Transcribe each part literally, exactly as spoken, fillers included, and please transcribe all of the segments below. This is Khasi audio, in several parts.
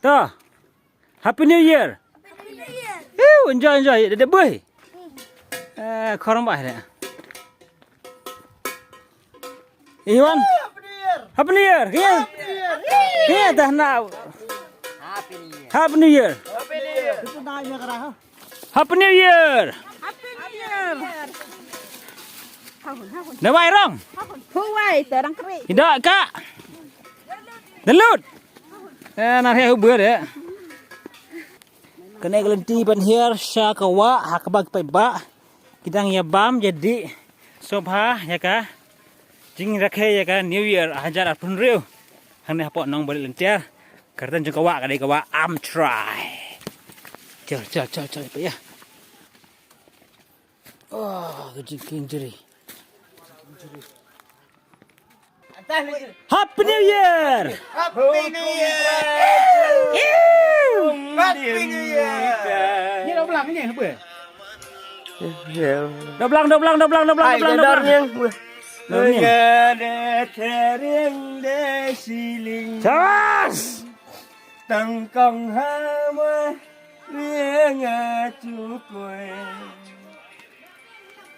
To. Happy New Year. Woo, enjoy, enjoy. Dede bui. Eh, khorong bah dede. Iwan. Happy New Year. Happy New Year. Happy New Year. Happy New Year. Happy New Year. Happy New Year. Happy New Year. Dah wai rong. Huwai terang keri. Tidak kak. Delut. Eh, nar heh uber ya. Kane ka lynti ban hiar sha ka wah ha kaba ki paidbah ki dang ïa bam ïa dih sngewbha ïa ka jingrakhe ïa ka New Year hajar arphew hynriew. Hangne hapoh Nongbali Lyntiar. Ka rtan jong ka wah ka dei ka wah Amtrai. Chal chal chal chal pa ïa. Oh, ka jingkieng jri. Happy New Year! Happy New Year! Happy New Year! Ni doblang ni, apa? Doblang, doblang, doblang, doblang, Ai, doblang, doblang. Ni. Doblang ni. Nga da tering da siling. Chas! Tang kong ha ma ring a tu koi.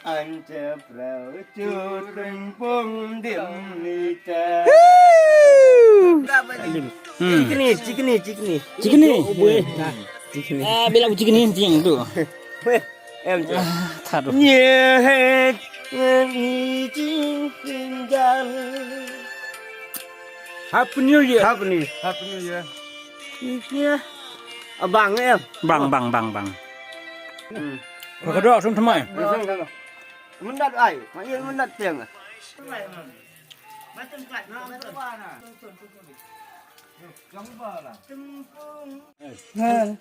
Ante prau tu rempong dim nita. Hmm. Cikni, cikni, cikni. Cikni. Cikni. Ah, bila cikni tiang tu. Weh, em tu. Ah, tharu. Nyet ni jing pinjal. Happy New Year. Happy New Year. Happy New Year. Abang em. Bang, bang, bang, bang. Hmm. Ka dok sum tmai. Mendat ai. Mai mendat tiang.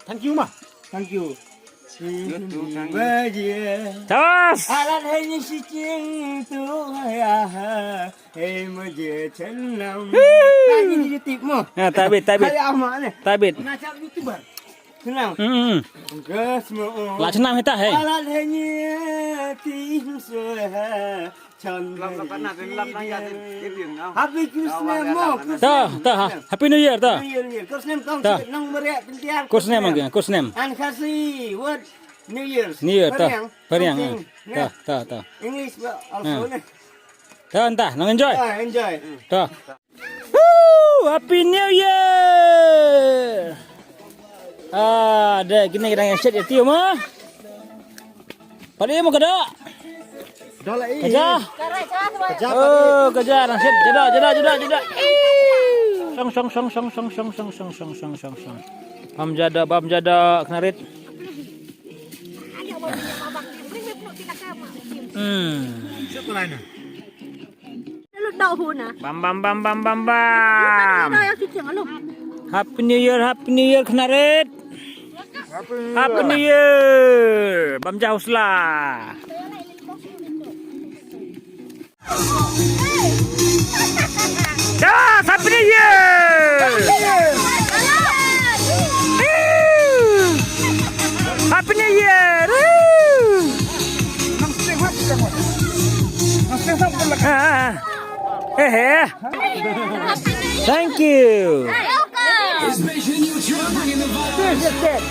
Thank you ma. Thank you. Baje. Chas. Alat hai ni si ching tu ya ha. Hei ma je chen nam. Tadi di YouTube mo. Ya, tabit, tabit. Hai ama ne. Tabit. Na chap YouTuber. Senang. Hmm. Gas mo. La chnam hita hei. Alat hai ni ti so ha. Chan. Happy Christmas mo. To, to, ha. Happy New Year to. New Year, New Year. Christmas kong. To. Nang meriah pentiar. Christmas mo, Christmas. An Khasi, what? New Year's. New Year to. Pariang. Pariang, something. Ah. To, to, to. English ba also ne. To, entah, nang enjoy. Ah, enjoy. To. Woo! Happy New Year! Ah, deh, kini kita ngeset ya, Tio, ma? Padi mo kada? Dah lah, eh. Kaja. Oh, kaja, nang set. Jada, jada, jada, jada. Song, song, song. Bam jada, bam jada, kena rit. Hmm. Bam, bam, bam, bam, bam, bam. Happy New Year, Happy New Year, kena rit. Happy New Year. Bam jahusla. Yes, Happy New Year! Woo! Happy New Year! Woo! Ah, ah, ah. Eh, eh. Thank you. Welcome.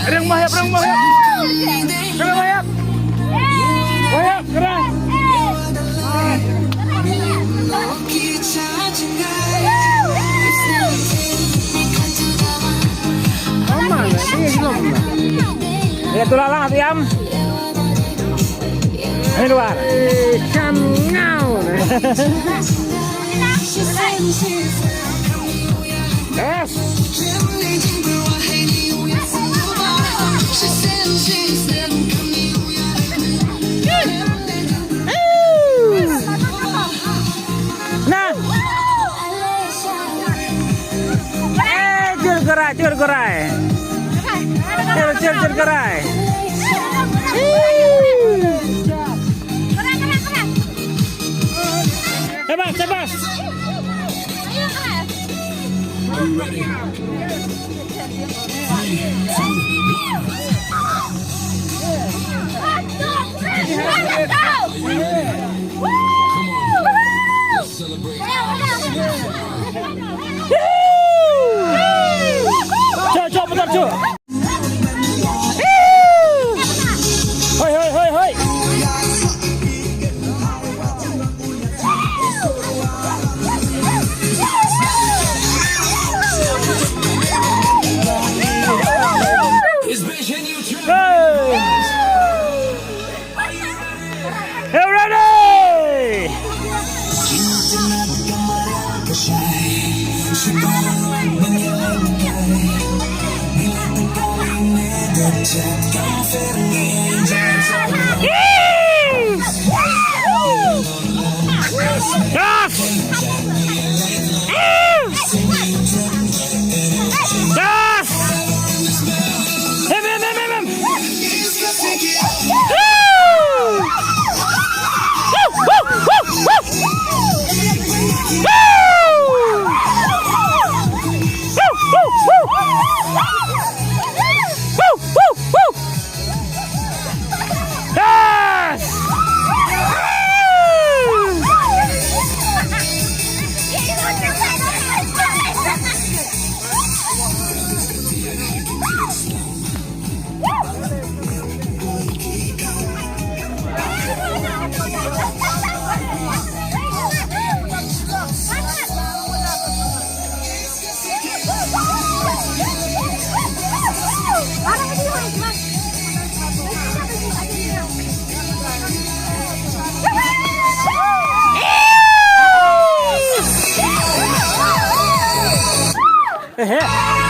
Ring Mahyap, Ring Mahyap. Ring Mahyap. Mahyap, keren. Ya, tu lalang, atu yam. Ini luar. Eh, kan ngau. Yes. Na. Eh, jur gerai, jur gerai. Jur, jur, jur gerai. Hoi, hoi, hoi, hoi. Hey. Hey, ready? Yes! Yes! Him, him, him, him, him! Yes! Ehe.